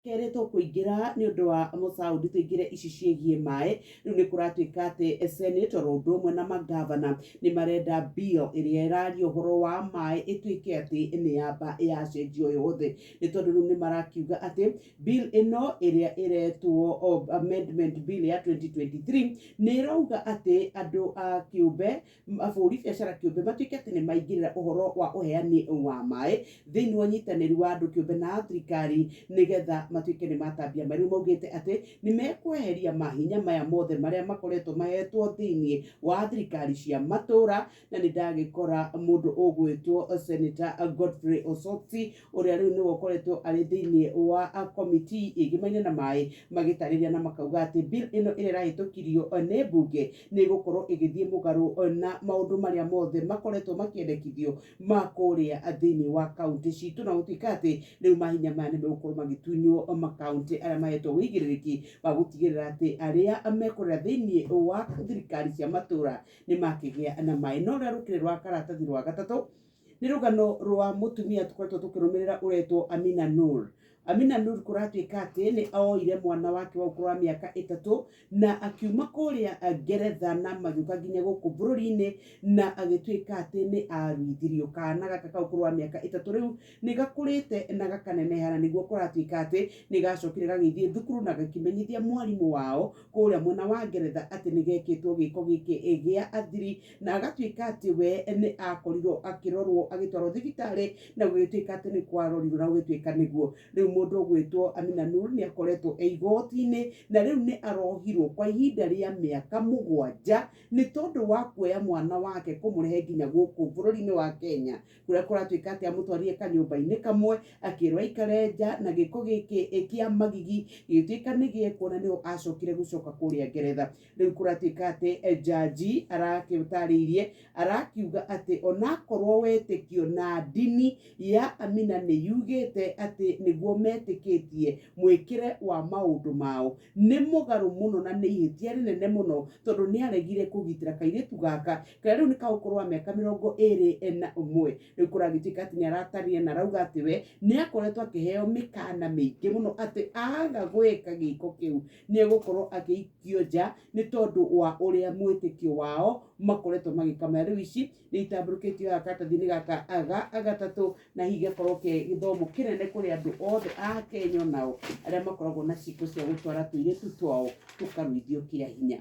Kerĩ tũkũingĩra nĩ ũndũ wa mũsaudi tũingĩre ici ciĩgiĩ maĩ. Rĩu nĩ kũratuĩka atĩ Senate oro ũndũ ũmwe na mangavana nĩ marenda bill ĩrĩa ĩraria ũhoro wa maĩ ĩtuĩke atĩ nĩ yamba yacenjio yothe, nĩ tondũ rĩu nĩ marakiuga atĩ bill ĩno ĩrĩa ĩretwo amendment bill ya 2023 nĩ ĩrauga atĩ andũ a kĩũmbe, mabũrũri biacara kĩũmbe matuĩke atĩ nĩ maingĩrĩra ũhoro wa ũheani wa maĩ thĩinĩ wa ũnyitanĩri wa andũ kĩũmbe na thirikari, nĩgetha matuĩke nĩ matambia maĩ. Rĩu maugĩte atĩ nĩ mekweheria mahinya maya mothe marĩa makoretwo mahetwo thĩinĩ wa thirikari cia matũra. Na nĩ ndagĩkora mũndũ ũgwĩtwo Senator Godfrey Osotsi, ũrĩa rĩu nĩwe ũkoretwo arĩ thĩinĩ wa komiti ĩgĩmaine na maĩ, magĩtarĩria na makauga atĩ bill ĩno ĩrĩa ĩrahĩtũkirio nĩ mbunge nĩ ĩgũkorwo ĩgĩthiĩ mũgarũ na maũndũ marĩa mothe makoretwo makĩendekithio ma kũrĩa thĩinĩ wa kaunti citũ, na gũtuĩka atĩ rĩu mahinya maya nĩ megũkorwo magĩtunywo makaunti arĩa mahetwo ũigĩrĩrĩki wa gũtigĩrĩra atĩ arĩa mekũrera thĩinĩ wa thirikari cia matũra nĩ makĩgĩa na maĩ. No ũrĩa rũkĩrĩ rwa karatathi rwa gatatũ nĩ rũgano rwa mũtumia tũkoretwo tũkĩrũmĩrĩra ũretwo Amina Nur. Amina Nur kũratuĩka atĩ nĩ oire mwana wake wa ũkũrũ wa mĩaka 3 na akiuma kũrĩa Ngeretha na magĩũka nginya gũkũ bũrũri-inĩ, na agĩtuĩka atĩ nĩ aruithirio. Kana gaka ka ũkũrũ wa mĩaka 3 rĩu nĩ gakũrĩte na gakaneneha, na nĩguo kũratuĩka atĩ nĩ gacokire gagĩthiĩ thukuru na gakĩmenyithia mwarimũ wao kũrĩa mwena wa Ngeretha atĩ nĩ gekĩtwo gĩko gĩkĩ gĩa athiri, na agatuĩka atĩ we nĩ akorirwo akĩrorwo agĩtwarwo thibitarĩ, na gũgĩtuĩka atĩ nĩ kwarorirwo na gũgĩtuĩka nĩguo. Rĩu mũndũ ũgwĩtwo Amina Nur nĩ akoretwo e igoti-inĩ, na rĩu nĩ arohirwo kwa ihinda rĩa mĩaka 7 nĩ tondũ wa kuoya mwana wake kũmũrehe nginya gũkũ bũrũri-inĩ wa Kenya, kũrĩa kũratuĩka atĩ amũtwarire kanyũmba-inĩ kamwe akĩrwo aikare nja, na gĩko gĩkĩ kĩa magigi gĩgĩtuĩka nĩ gĩekwo, na nĩho acokire gũcoka kũrĩa Ngeretha. Rĩu kũratuĩka atĩ jaji arakĩtarĩirie arakiuga atĩ onakorwo wetĩkio na ndini ya Amina nĩ yugĩte atĩ nĩguo metĩkĩtie mwĩkĩre wa maũndũ mao nĩ mũgarũ mũno na nĩ ihĩtia rĩnene mũno, tondũ nĩ aregire kũgitĩra kairĩtu gaka karĩa rĩu nĩ ka ũkũrũ wa mĩaka 21. Rĩu kũragĩtuĩka atĩ nĩ aratarĩria na arauga atĩ we nĩ akoretwo akĩheo mĩkana mĩingĩ mũno atĩ aga gwĩka gĩko kĩu nĩ egũkorwo agĩikio nja, nĩ tondũ wa ũrĩa mwĩtĩkio wao makoretwo magĩka. Maya rĩu ici nĩ itambũrũkĩtio haha karatathi-inĩ gaka ga gatatũ, na hihi gĩgakorwo ke gĩthomo kĩnene kũrĩ andũ othe a Kenya onao arĩa makoragwo na ciĩko cia gũtwara tũirĩtu twao tũkaruithio kĩa hinya.